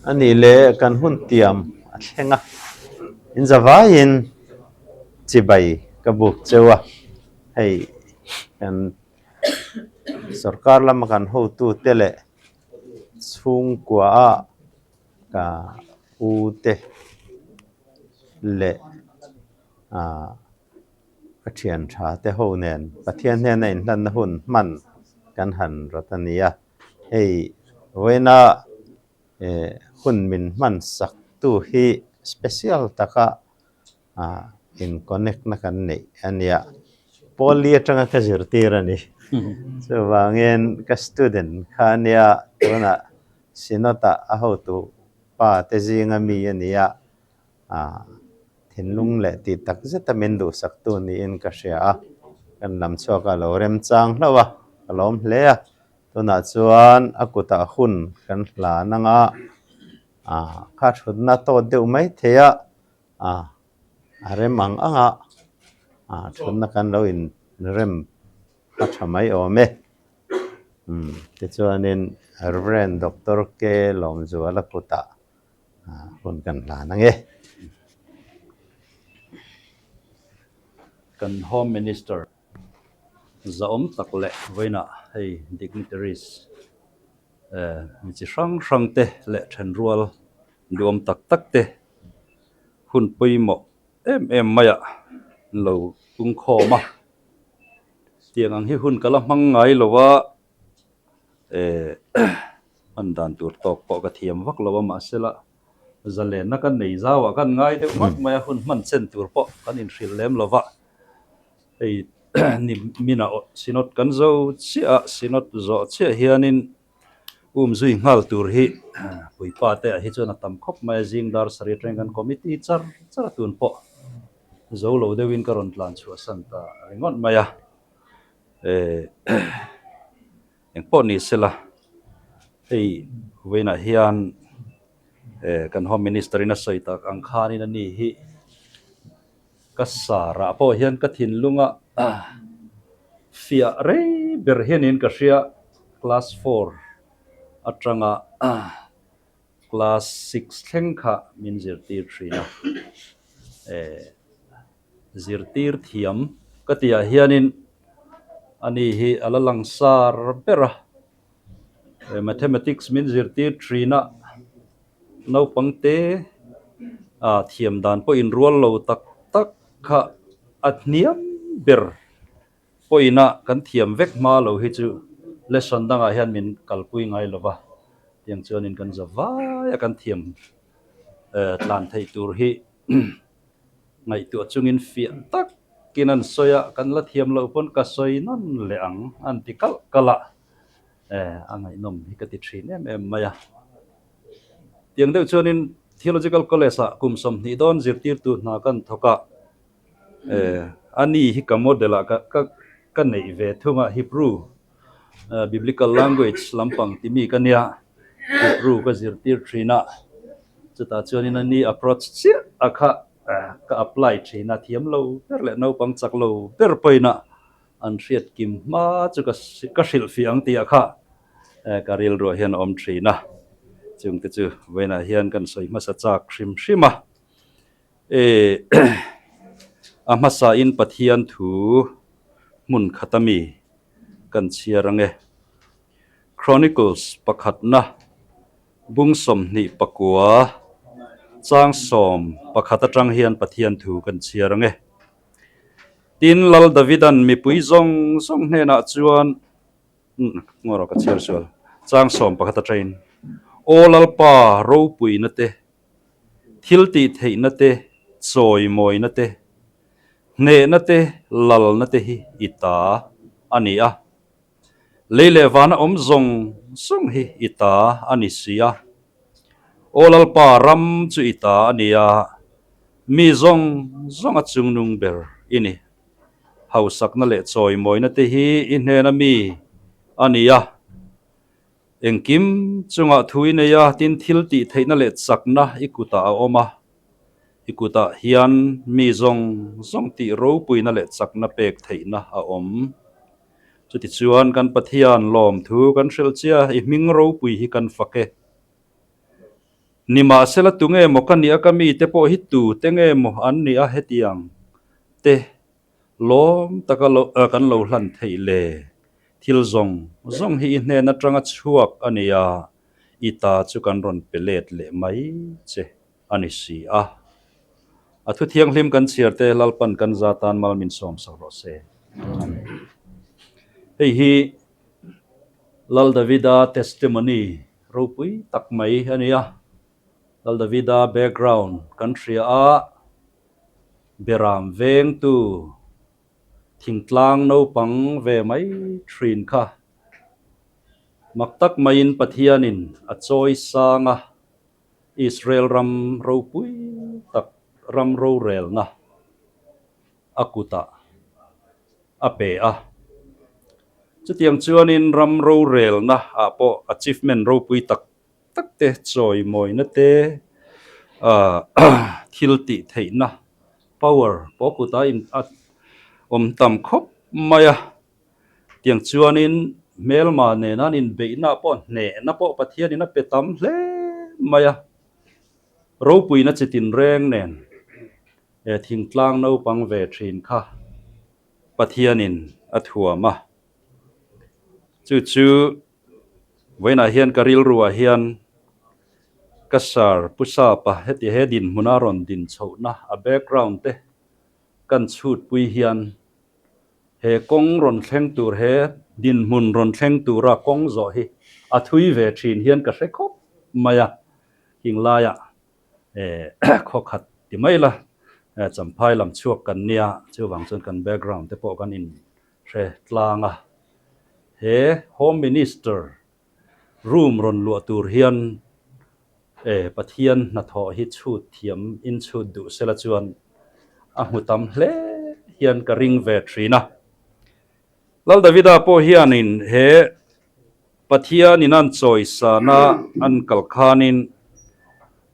A nih leh kan hun tiam a thleng a, in zavaiin chibai ka buk cheu a, hei kan sorkar lama kan hotute leh chhungkua a ka u te leh ah ka thian tha te ho nen Pathian hnena inhlanna hun hman kan han rawt a ni a, hei vawiina eh hun min hman sak tu hi special taka ah in connect na kan neih a nia, Pawlli atanga ka zirtir a ni, chuvangin ka student kha a nia tunah Synod ah a hotu pa te zinga mi a ni a, ah thinlung leh tih tak zeta min duhsaktu niin ka hria a, kan lam chhuak a lo remchang hlauh a, ka lawm hle a, tunah chuan a kutah hun kan hlan anga ah kha thutna tawt deuh mai thei a, ah a rem ang anga ah thutna kan lo in rem a tha mai awm e. Umm tichuanin Rev. Doctor K. Lawmzuala kutah hun kan hlan ang e. Kan Home Minister zahawm tak leh vawiinah hei dignitaries mi chi hrang hrang te leh thenrual duhawm tak tak te hun pawimawh em em maiah an lo pungkhawm a. Tiang ang hi hun ka la hmang ngai lo a, eh hman dan tur tawk pawh ka thiam vak lo a mahsela zalenna kan nei zau ah kan ngai deuh ngawt mai a, hun hman chen tur pawh kan inhrilh lem lo va, hei ni minah synod kan zo chiah a, synod zawh chiah hianin um zui nghal tur hi puipa te ah hi chuan a tam khawp mai a, zing dar sarih atangin kan committee char char a tun pawh. Zo lo deuhin ka rawn tlan chhuah san ta ringawt mai a, eh eng pawh ni sela hei vawiinah hian eh kan home minister in a sawi tak ang khanin a ni hi ka sarah pawh hian ka thinlunga fiah rei ber hianin ka hria class four atanga Class six thleng kha min zirtir thin a, eh zirtir thiam ka tihah hianin ani hi a la langsar ber a, eh mathematics min zirtir thin a, naupang te ah thiam dan pawh inrual lo tak tak kha a hniam ber. Pawina kan thiam vek hma lo hi chu lesson dangah hian min kalpui ngai lo va, tiang chuanin kan za vai a kan thiam tlan theih tur hi ngaihtuah chungin fiah takin an sawi a, kan la thiam loh pawn ka sawi nawn leh ang an ti kalh kalh a, a ngaihnawm hi ka ti thin em em mai a. Tiang deuh chuanin Theological College ah kum 20 dawn zirtirtu hna kan thawk a. Eh, a ni hi ka model ah ka ka ka neih ve thung a, Hebrew Biblical language lampang ti mi ka nia, Hebrew ka zirtir thin a, chutah chuanin a ni approach chiah a kha ka apply thin a, thiam lo ber leh naupang chak lo ber pawhin a an hriat kim hma chu ka ka hrilhfiah ang tih ah kha ka rilruah hian a awm thin a, chungte chu vawiinah hian kan sawi hmasa chak hrim hrim a. E A hmasain Pathian thu hmun khat a mi kan chhiar ang e. Chronicles pakhatna bung 29 chang 11 atang hian Pathian thu kan chhiar ang e. Tin, Lal Davidan mipui zawng zawng hnenah chuan Ngaw rawh ka chhiar sual chang 11 atangin Aw Lalpa ropuina te Thil tih theihna te, chawimawina te, hnehna te, lalna te hi i ta a ni a. Lei leh vana awm zawng zawng hi i ta a ni si a. Aw Lalpa, ram chu i ta a ni a, mi zawng zawng a chungnung ber i ni. Hausakna leh chawimawina te hi i hnena mi a ni a. Engkim chungah thu i nei a, tin thil tih theihna leh chakna i kutah a awm a. I kutah hian mi zawng zawng tih ropuina leh chakna pek theihna a awm. Chutichuan kan Pathian lawmthu kan hrilh chia, i hming ropui hi kan fak e. Nimahsela tunge maw ka nih a ka mite pawh hi tute nge maw an nih a hetiang te lawm taka lo kan lo hlan theih le? Thil zawng zawng hi i hnen atanga chhuak a ni a, i ta chu kan rawn pe let leh mai che a ni si a. A thu thianghlim kan chhiar te Lalpan kan za tan mal min sawm sak rawh se. Amen. Hei hi Lal Davida testimony ropui tak mai a ni a. Lal Davida background kan hria a, Beram vengtu thingtlang naupang ve mai thin kha mak tak maiin Pathianin a chawi sang a, Israel ram ropui tak ram rorelna a kutah a pe a. Chutiang chuanin ram rorelna ah pawh achievement ropui tak tak te, chawimawina te, thil tih theihna, power, pawh kutah in a awm tam khawp mai a. Tiang chuanin hmelma nena an inbeihna pawh hnehna pawh Pathianin a pe tam hle mai a. Ropuina chi tinreng nen he thingtlang naupang ve thin kha Pathianin a thuam a. Chu chu vawiinah hian ka rilruah hian ka sar Pu Sapa heti he dinhmuna rawn din chhohna a background te kan chhutpui hian he kawng rawn thleng tur he dinhmun rawn thleng tura kawng zawh hi a thui ve thin hian ka hre khawp mai a, hinglaiah khaw khat ti mai la Champhai lam chhuak kan nia chuvang chuan kan background te pawh kan in hre tlang a he Home Minister room rawn luah tur hian Pathian hnathawh hi chhut thiam in chhut duh sela chuan a hmu tam hle hian ka ring ve thin a Lal Davida pawh hianin he Pathianin an chawisana an kal khanin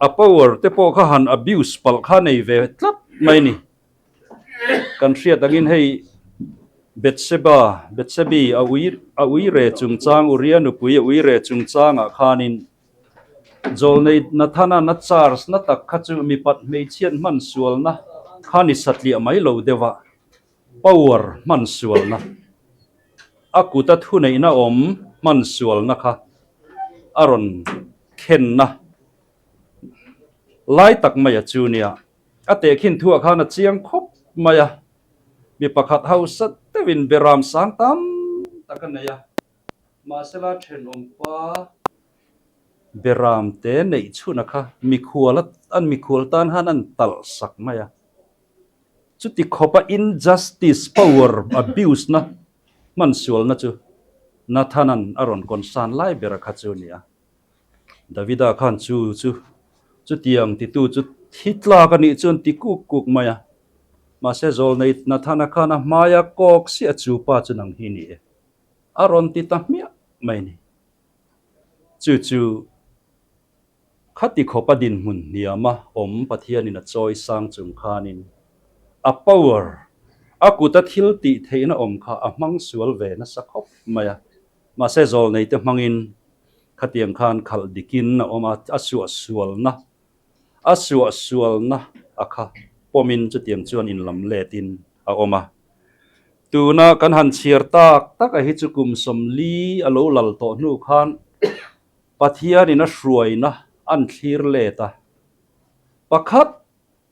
a power te pawh kha han abuse palh kha nei ve tlat mai ni. Kan hriat angin hei Bethsheba, Bethshebi a ui a ui re chungchang Uria nupui a ui re chungchangah khanin Zawlnei Nathana na charge na tak kha chu mipat hmeichhiat hman sualna kha ni satliah mai lo deuh a. Power hman sualna, a kuta thuneihna awm hman sualna kha a rawn khenna lai tak mai a chu nia. A tehkhin thuah khan a chiang khawp mai a, mi pakhat hausa deuhin beram sang tam tak a nei a, mahsela thenawmpa beram te neih chhuna kha mikhual an mikhual tan khan an talh sak mai a. Chuti khawpa injustice, power abuse na hman sualna chu Nathan-a'n a rawn concern lai ber a kha chu a ni a. Davida khan chu chu chutiang titu chu thi tlak a nih chuan ti kuk kuk mai a. Mahse zawlnei Nathana khan a hmaia kawk siah chu pa chu nang hi ni e a rawn ti ta hmiah mai ni. Chu chu. Khati khawpa dinhmun hniama awm Pathianin a chawi sang chung khanin a power, a kuta thil tih theihna awm kha a hmang sual ve nasa khawp mai a. Mahse zawlneite hmangin khatiang khan khalh dikin a awm a, a suahsualna, a suahsualna a kha pawmin chutiang chuan inlam letin a awm a. Tuna kan han chhiar tak tak a hi chu kum 40 a lo lal tawh hnu khan Pathianin a hruaina an thlir let a, pakhat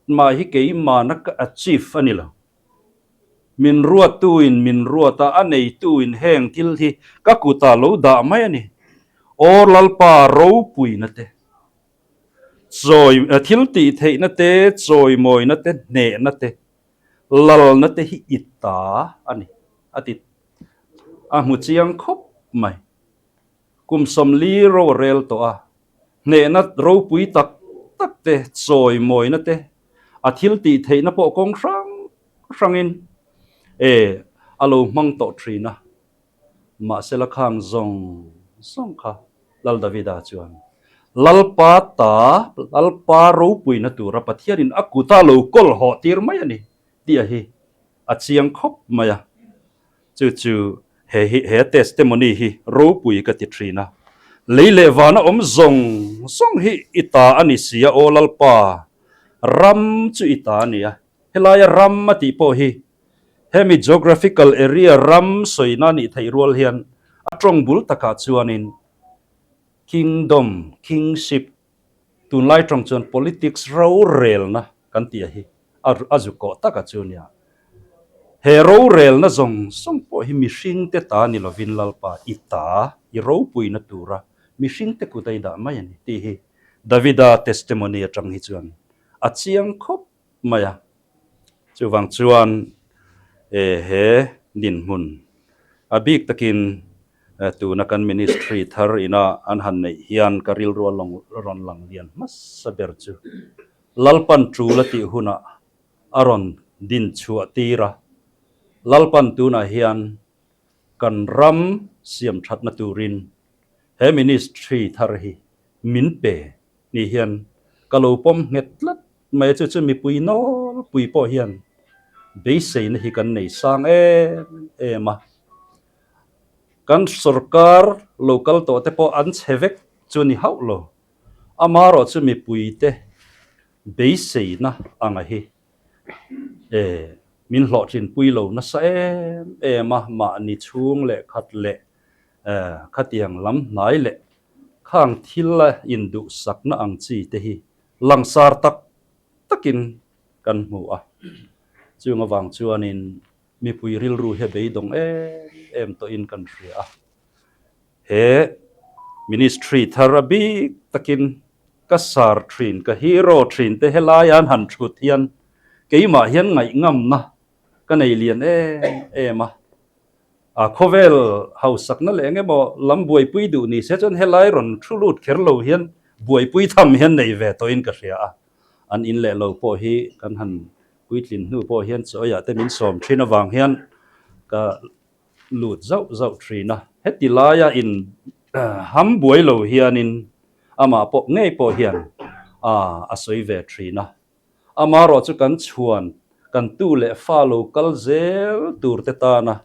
mah hi keimahna ka achieve a ni lo. Min ruattuin min ruat a, a neituin heng thil hi ka kutah lo dah mai a ni. Aw Lalpa ropuina te, chawi thil tih theihna te, chawimawina te, hnehna te, lalna te hi i ta a ni, a ti a hmu chiang khawp mai. Kum 40 ro a rel tawh a, hnehna ropui tak tak te, chawimawina te, a thil tih theihna pawh kawng hrang hrangin e a lo hmang tawh thin a. Mahsela khang zawng zawng kha Lal Davida chuan Lalpa ta, Lalpa ropuina tura Pathianin a kuta lo kawl hawh tir mai a ni tih a hi a chiang khawp mai a. Chu chu he hi he testimony hi ropui ka ti thin a. Lei leh vana awm zawng zawng hi i ta a ni si a, Aw Lalpa, ram chu i ta a ni a. Helaia ram a tih pawh hi hemi geographical area ram sawina nih theih rual hian a tawng bul takah chuanin kingdom, kingship, Tunlai tawng chuan politics rorelna kan tih a hi a zu kawh tak a chu nia. He rorelna zawng zawng pawh hi mihringte ta ni lovin Lalpa i ta, i ropuina tura mihringte kut a i dah mai a ni tih hi Davida testimony atang hi chuan a chiang khawp mai a. Chuvang chuan he dinhmun a bik takin tuna kan ministry thar ina an han neih hian ka rilru a rawn lang lian hmasa ber chu Lalpan tul a tih hunah a rawn din chhuah tir a. Lalpan tunah hian kan ram siam thatna turin he ministry thar hi min pe ni hian ka lo pawm nghet tlat mai a, chu chu mipui nawlpui pawh hian beiseina hi kan nei sang em em a. Kan sorkar lo kal tawh te pawh an chhe vek chu ni hauh lo, amaherawh chu mipuite beiseina anga hi e min hlawhtlinpui lo nasa em em a, mahni chhung leh khat leh khatiang lam hnai leh khang thil a induhsakna ang chi te hi langsar tak takin kan hmu a. Chung avang chuanin mipui rilru hi a beidawng em em tawhin kan hria a. He ministry thar a bik takin ka sar thin, ka hero thin te helaia an han thut hian keimah hian ngaihngamna ka nei lian em em a. A khawvel hausakna leh eng emaw lam buaipui duh ni se chuan helai rawn thu lut kher lo hian buaipui tham hian nei ve tawhin ka hria a. An in leh lo pawh hi kan han puitlin hnu pawh hian chaw eiah te min sawm thin avang hian ka lut zauh zauh thin a. Heti laia in ham buai lo hianin amah pawh ngei pawh hian a sawi ve thin a. Amaherawh chu kan chhuan, kan tu leh fa lo kal zel tur te tana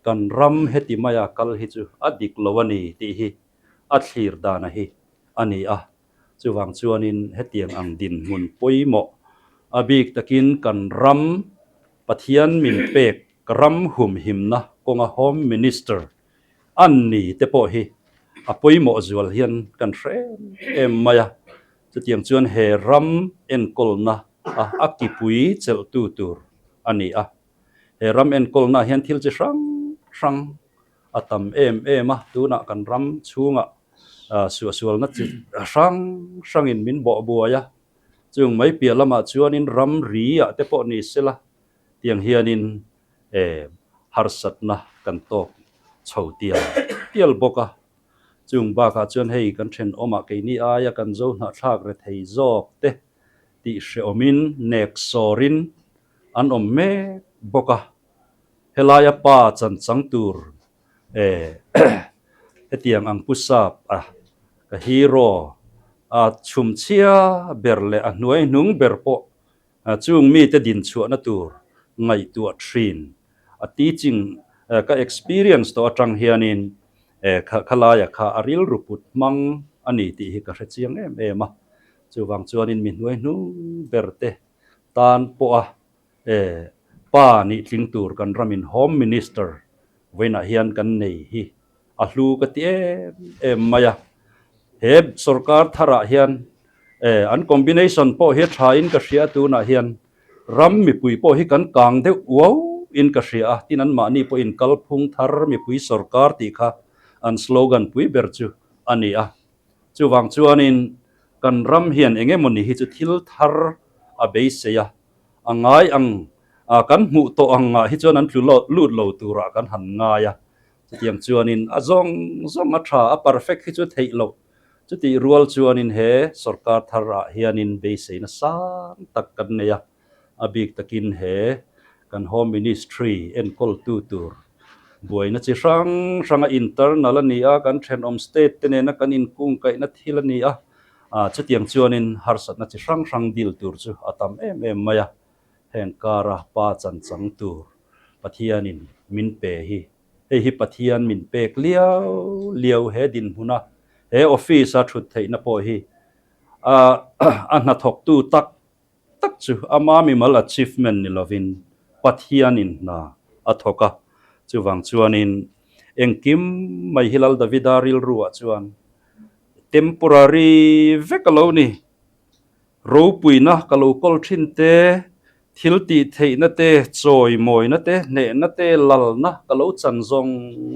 kan ram heti maia kal hi chu a dik lo a ni tih hi a thlir dana hi a ni a. Chuvang chuanin hetiang ang dinhmun pawimawh a bik takin kan ram Pathian min pek ram humhimna kawnga Home Minister an ni te pawh hi a pawimawh zual hian kan hre em em mai a. Chutiang chuan he ram enkawlna a a kipui chelhtu tur a ni a. He ram enkawlna hian thil chi hrang hrang a tam em em a, tunah kan ram chhungah suahsualna chi hrang hrangin min bawh buai a, chung mai piah lamah chuanin ram ri ah te pawh ni sela tiang hianin harsatna kan tawk chho tial tial bawk a. Chung bakah chuan hei kan thenawmah keini aia kan zo hnahthlak rethei zawk te tih hreawmin nek sawrin an awm mek bawk a. Helaia pa chan chang tur eh hetiang ang pu sap a ka hero a chhumchhia ber leh a hnuai hnung ber pawh Chung mite dinchhuahna tur ngaihtuah thin a teaching ka experience tawh atang hianin khalaia kha a rilru put hmang a ni tih hi ka hre chiang em em a. Chuvang chuanin mi hnuai hnung ber te tan pawha pa nih tling tur kan ramin Home Minister vawiinah hian kan nei hi a hlu ka ti em em mai a. He sorkar tharah hian eh an combination pawh hi a tha in ka hria a tunah hian ram mipui pawh hi kan kang deuh uau in ka hria a tin an mahni pawhin kalphung thar mipui sorkar tih kha an slogan pui ber chu a ni a. Chuvang chuanin kan ram hian eng emawni hi chu thil thar a beisei a, a ngai ang kan hmuh tawh ang ah hi chuan an tlu lut lo turah kan han ngai a. Chutiang chuanin a zawng zawng a tha, a perfect hi chu theih loh. Chutih rual chuanin he sorkar thar ah hianin beiseina sang tak kan nei a, a bik takin he kan Home Ministry enkawltu tur buaina chi hrang hranga internal a ni a, kan thenawm state te nena kan inkungkaihna thil a ni a, chutiang chuanin harsatna chi hrang hrang deal tur chu a tam em em mai a. Heng kara pa chan chang tur Pathianin min pe hi, hei hi Pathian min pek liau liau he dinhmuna. He office a thut theihna pawh hi a a hnathawktu tak tak chu ama mimal achievement ni lovin Pathianin hna a thawk a. Chuvang chuanin engkim mai hi Lal Davida rilruah chuan temporary vek a lo ni. Ropuina ka lo kawl thin te, thil tih theihna te, chawimawina te, hnehna te, lalna ka lo chan zawng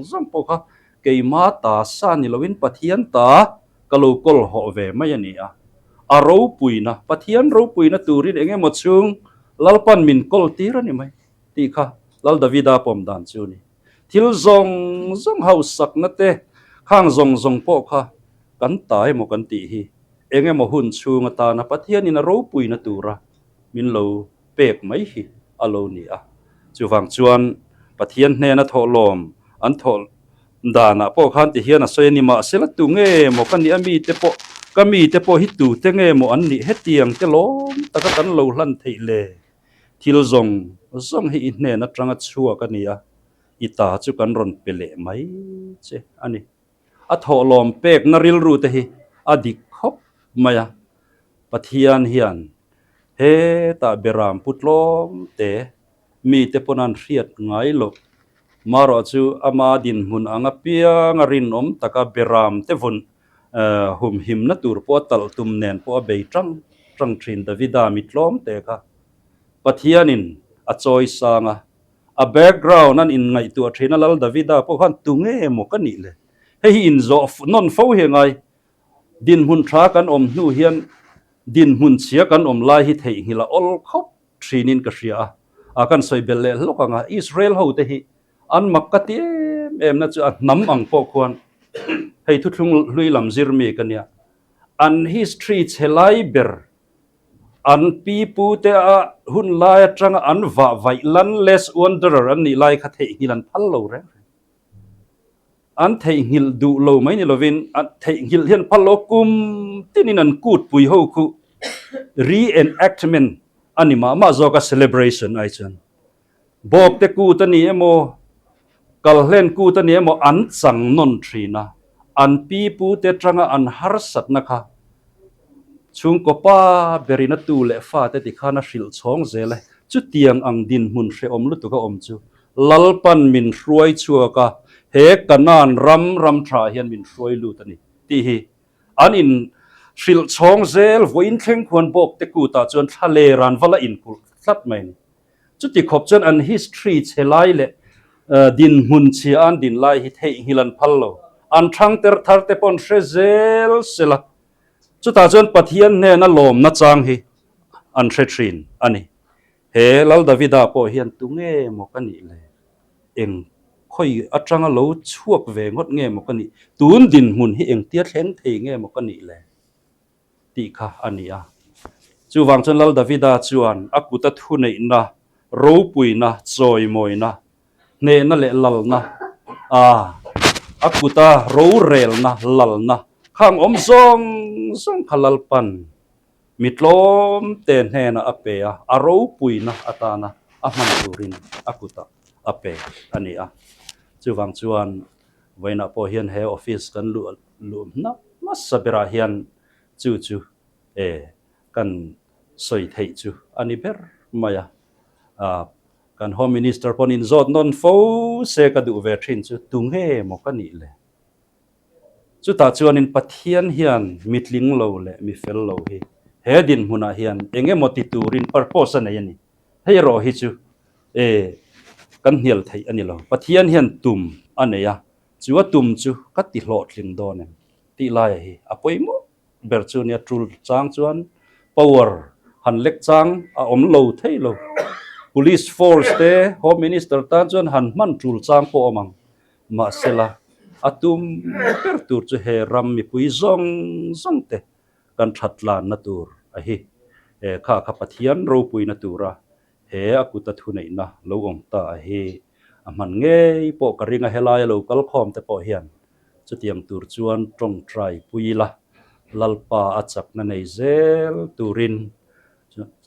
zawng pawh kha keima ta sa ni loin Pathian ta ka lo kawl hawh ve mai a ni a. A ropuina, Pathian ropuina turin eng emaw chhung Lalpan min kawl tir a ni mai tih kha Lal Davida pawm dan chu a ni. Thil zawng zawng hausakna te, khang zawng zawng pawh kha kan ta emaw kan tih hi Eng emaw hun chhung atana Pathianin a ropuina tura min lo pek mai hi a lo ni a. Chuvang chuan Pathian hnena thawhlawm an thawh danah pawh khan ti hian a sawi a ni. Mahsela tu nge maw ka nih a mite pawh ka mite pawh hi tute nge maw an nih hetiang te lawm taka kan lo hlan theih le? Thil zawng zawng hi i hnen atanga chhuak a ni a, i ta chu kan rawn pe leh mai che a ni. A thawhlawm pekna rilru te hi a dik khawp mai a, Pathian hian hetah beram pu tlawm te mite pawn an hriat ngai loh. Marawh chu ama dinhmun ang apianga rinawm taka beram te vun humhimna tur pawh a talh tum nen pawh a bei tang tang thin Davida mi tlawm te kha Pathianin a chawi sang a, A background an inngaihtuah thin a, Lal Davida pawh khan tu nge maw ka nih le? Hei hi inzawh nawn fo hi a ngai. Dinhmun tha kan awm hnu hian dinhmun chhia kan awm lai hi theihnghilh a awl khawp thinin ka hria a. A kan sawi belh leh hlawk ang a, Israel ho te hi an mak ka ti em em na chu a hnam ang pawh khuan hei thuthlung hlui lam zir mi ka nia. An history chhe lai ber An pi pu te a hun lai atanga an vah vaih landless wanderer an nih lai kha theihnghilh an phal lo reng reng. An theihnghilh duh lo mai ni lovin an theihnghilh hian phal lo kum tinin an kut pui ho khu re-enactment a ni mah mah zawk a celebration ai chuan. Bawkte kut a ni emaw, kalhlen kut a ni emaw an chang nawn thin a, an pi pute atanga an harsatna kha chhungkaw pa berin a tu leh fate tikhan a hrilh chhawng zel e. Chutiang ang dinhmun hrehawm lutuk a awm chu Lalpan min hruai chhuak a, he Kanaan ram ram tha hian min hruai lut a ni tih hi an in hrilh chhawng zel. Vawiin thleng khuan bawkte kutah chuan thla ler an va la inkulh tlat mai a ni. Chuti khawp chuan an history chhe lai leh dinhmun chhia an din lai hi theihnghilh an phal lo. An thang ter thar te pawh an hre zel sela. Chutah chuan Pathian hnena lawmna chang hi an hre thin a ni. He Lal Davida pawh hian tu nge maw ka nih le? Eng khawi atanga lo chhuak ve ngawt nge maw ka nih? Tun dinhmun hi engtia thleng thei nge maw ka nih le? tih kha a ni a. Chuvang chuan Lal Davida chuan a kuta thuneihna, ropuina, chawimawina, hnehna leh lalna, a a kuta rorelna, lalna khang awm zawng zawng kha Lalpan mi tlawmte hnenah a pe a, a ropuina atana a hman turin a kutah a pe a ni a. Chuvang chuan vawiinah pawh hian he office kan luh Luh hnap hmasa berah hian chu chu e kan sawi theih chu a ni ber mai a. Kan Home Minister pawn inzawt nawn fo se ka duh ve thin chu tu nge maw ka nih le? Chutah chuanin Pathian hian mi tling lo leh mi fel lo hi he dinhmunah hian eng emaw ti turin purpose a nei a ni. Hei erawh hi chu e kan hnial theih a ni lo. Pathian hian tum a nei a, Chu a tum chu ka ti hlawhtling dawn em? Tih laia hi a pawimawh ber chu nia tul chang chuan power han lek chang a awm lo thei lo. Police force te Home Minister tan chuan han hman tul chang pawh awm ang. Mahsela a tum ber tur chu he ram mipui zawng zawng te kan that tlanna tur a hi. Kha kha Pathian ropuina tura he a kuta thuneihna lo awm ta a hi a hman ngei pawh ka ring a, helaia lo kal khawm te pawh hian chutiang tur chuan tawngtai pui ila, Lalpa a chakna nei zel turin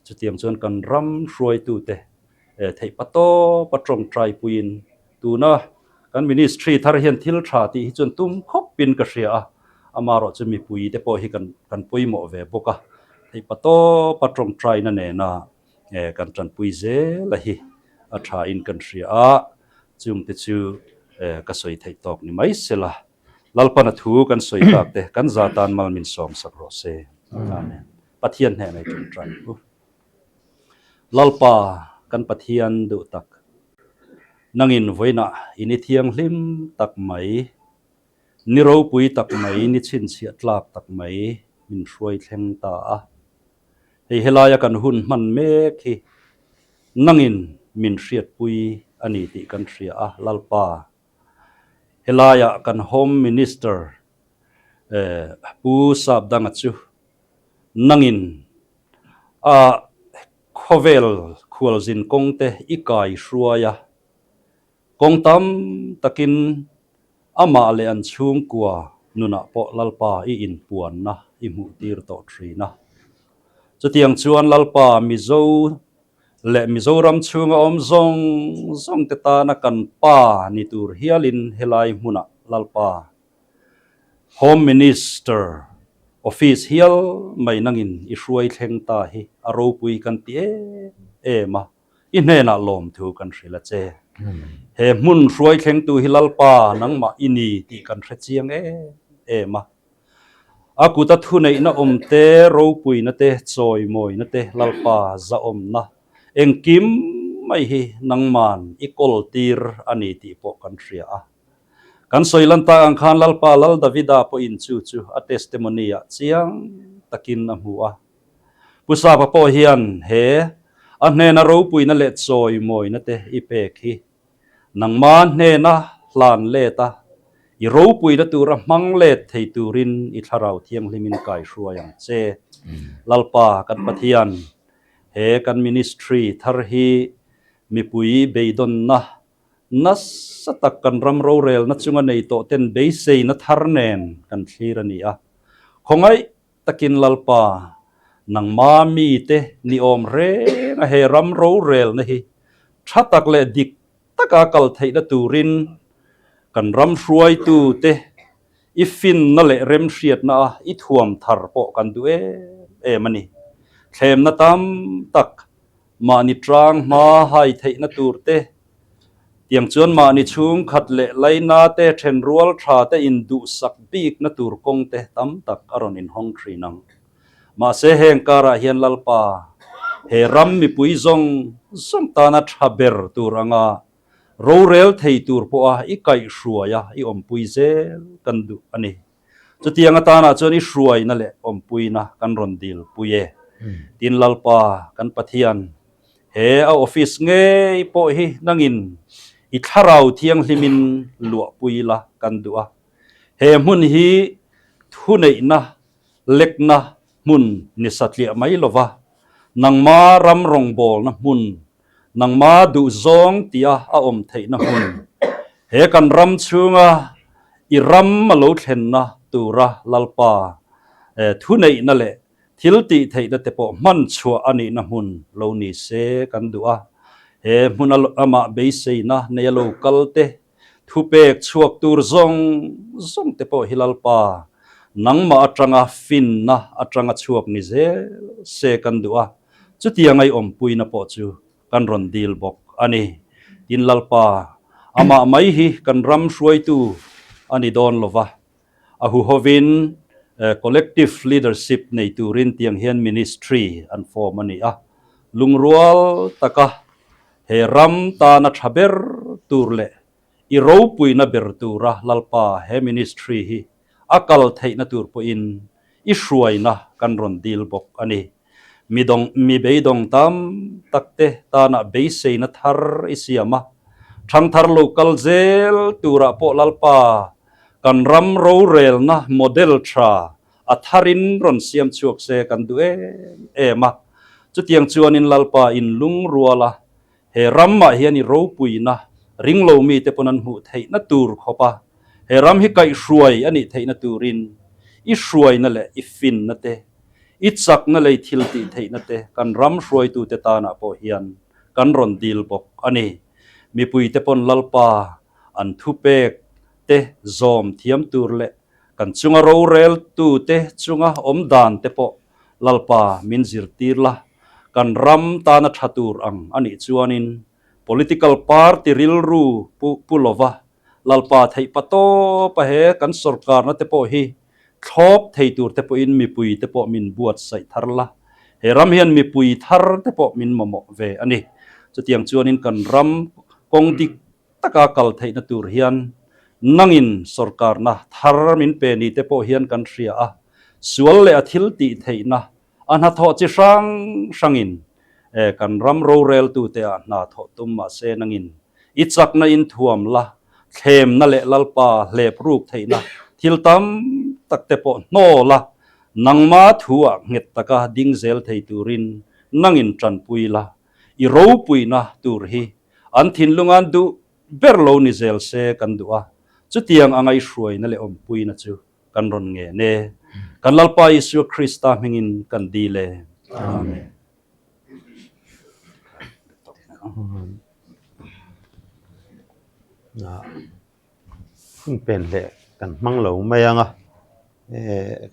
chutiang chuan kan ram hruaitute theih pa tawpa tawngtai puiin tuna kan ministry thar hian thil tha tih hi chuan tum khawpin ka hria a. Amaherawh chu mipui te pawh hi kan kan pawimawh ve bawk a, theihpatawpa tawngtaina nena kan tanpui zel a hi a thain kan hria a, chungte chu ka sawi theih tawk ni mai sela. Lalpana thu kan sawi tak te kan za tan mal min sawm sak rawh se. Amen. Pathian hnenah i tawngtai u. Lalpa kan Pathian duh tak, nangin vawiinah i ni thianghlim tak mai, ni ropui tak mai, ni chhinchhiah tlak tak mai min hruai thleng ta a. Hei helaia kan hun hman mek hi nangin min hriatpui a ni tih kan hria a, Lalpa. Helaiah kan Home Minister Pu Sapdanga chu nangin a khawvel khualzin kawngte i kai hruai a, kawng tam takin amah leh an chhungkua nunah pawh Lalpa i inpuanna i hmuhtir tawh thin a. Chutiang chuan Lalpa Mizo leh Mizoram chhunga awm zawng zawng te tana kan pa ni tur hialin helai hmunah Lalpa Home Minister office hial mai nangin i hruai thleng ta hi a ropui kan ti em em a, i hnenah lawmthu kan hrilh a che. He hmun hruai thlengtu hi Lalpa nangmah i ni tih kan hre chiang em em a. A kuta thuneihna awm te, ropuina te, chawimawina te, Lalpa zahawmna engkim mai hi nangman i kawl tir a ni tih pawh kan hria a. Kan sawi lan tak ang khan Lalpa Lal Davida pawhin chu chu a testimony-ah chiang takin a hmu a. Pu Sapa pawh hian he a hnena ropuina leh chawimawina te i pek hi nangma hnena hlan let a, i ropuina tura hmang let thei turin i Thlarau Thianghlimin kaihruai ang che. Lalpa kan Pathian, he kan ministry thar hi mipui beidawnna Nasa tak kan ram rorelna chunga nei tawh ten beiseina thar nen kan thlir a ni a. Khawngaih takin Lalpa, nangma mite ni awm reng a he ram rorelna hi tha tak leh dik taka kal theihna turin kan ram hruaitute i finna leh remhriatna a i thuam thar pawh kan duh em em a ni. Thlemna tam tak Mahni tang hma hai theihna tur te, tiang chuan mahni chhungkhat leh laina te, thenrual tha te induhsak bikna tur kawng te tam tak a rawn inhawng thin ang. Mahse heng karah hian Lalpa, he ram mipui zawng zawng tana tha ber tur anga rorel thei tur pawha i kaihhruai a, i awmpui zel kan duh a ni. Chutiang atana chuan i hruaina leh awmpuina kan rawn dilpui e. Tin Lalpa kan Pathian, he a office ngei pawh hi nangin i thlarau thianghlimin luahpui la kan duh a. He hmun hi thuneihna lekna hmun ni satliah mai lova, nangma ram rawngbawlna hmun Nangma duhzawng tia a awm theihna hmun, he kan ram chhunga i ram a lo thlenna tura Lalpa thuneihna leh thil tih theihna te pawh hman chhuah a nihna hmun lo ni se kan duh a. He hmuna amah beiseina nei a lo kal te, thupek chhuak tur zawng zawng te pawh hi Lalpa nangmah atanga finna atanga chhuak ni zel se kan duh a. Chutiang ai awmpuina pawh chu kan rawn dil bawk a ni. Tin Lalpa, amah mai hi kan ram hruaitu a ni dawn lo va, a huhovin collective leadership nei turin tiang hian ministry an form a ni a. Lungrual taka he ram tana tha ber tur leh i ropuina ber tura Lalpa he ministry hi a kal theihna tur pawhin i hruaina kan rawn dil bawk a ni. Mi dawng, mi beidawng tam tak te tanah beiseina thar i siam a, thangthar lo kal zel turah pawh Lalpa kan ram rorelna model tha a tharin rawn siam chhuak se kan duh em em a. Chutiang chuanin Lalpa in lungrual a, He ramah hian i ropuina ringlo mite pawn an hmuh theihna tur khawp a, he ram hi kaihhruai a nih theihna turin i hruaina leh i finna te, i chakna leh i thil tih theihna te kan ram hruaitute tanah pawh hian kan rawn dil bawk a ni. Mipuite pawn Lalpa an thupek te zawm thiam tur leh. Kan chunga roreltute chunga awm dan te pawh Lalpa min zirtir la, kan ram tana tha tur ang a nih chuanin political party rilru pu pu lova Lalpa theih pa tawp a he kan sorkarna te pawh hi thlawp thei tur te pawhin mipui te pawh min buatsaih thar la, he ram hian mipui thar te pawh min mamawh ve a ni. Chutiang chuanin kan ram kawng dik taka kal theihna tur hian nangin sorkarna thar min pe ni te pawh hian kan hria a, sual leh a thil tih theihna a hnathawh chi hrang hrangin kan ram roreltute ah hna thawh tum mahse nangin i chakna in thuam la, thlemna leh Lalpa hlep ruk theihna thil tam tak te pawh hnaw la, nangma thu ah nghet taka ding zel thei turin nangin tanpui la, i ropuina tur hi An thinlunga'n duh ber lo ni zel se kan duh a, chutiang a ngaihhruaina leh awmpuina chu kan rawn ngen e. Kan Lalpa Isua Krista hmingin kan dil e. Amen. Hun pen leh kan hmang lo mai ang a,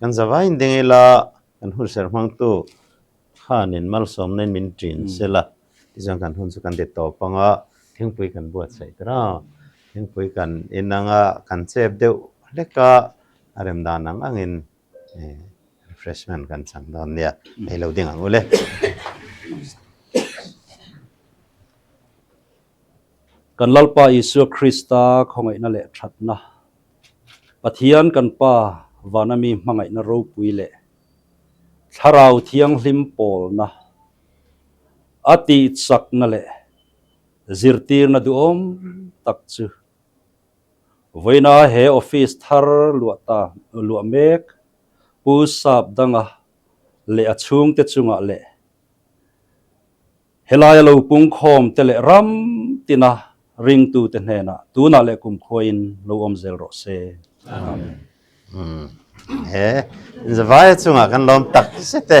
kan zavaiin ding ila kan hun ser hmangtu Khanin malsawmna in min ṭin sel a, tichuan kan hun chu kan ti tawp ang a, thingpui kan buatsaih ta rang a, thingpui kan in ang a, kan chep deuh hlek a, a rem dan ang angin refreshment kan chang dawn nia, hei lo ding ang u le. Kan Lalpa Isua Krista khawngaihna leh ṭhatna, Pathian kan Pa vana mi hmangaihna ropui leh Thlarau Thianghlim pawlna, a tihchakna leh zirtirna duhawm tak chu vawiina he office thar luah ta luah mek Pu Sapdanga leh a chhungte chungah leh Helaia lo pungkhawm te leh ram tina ringtute hnenah tunah leh kumkhuain lo awm zel rawh se. Amen. He Zavaia chungah kan lawm tak zet e.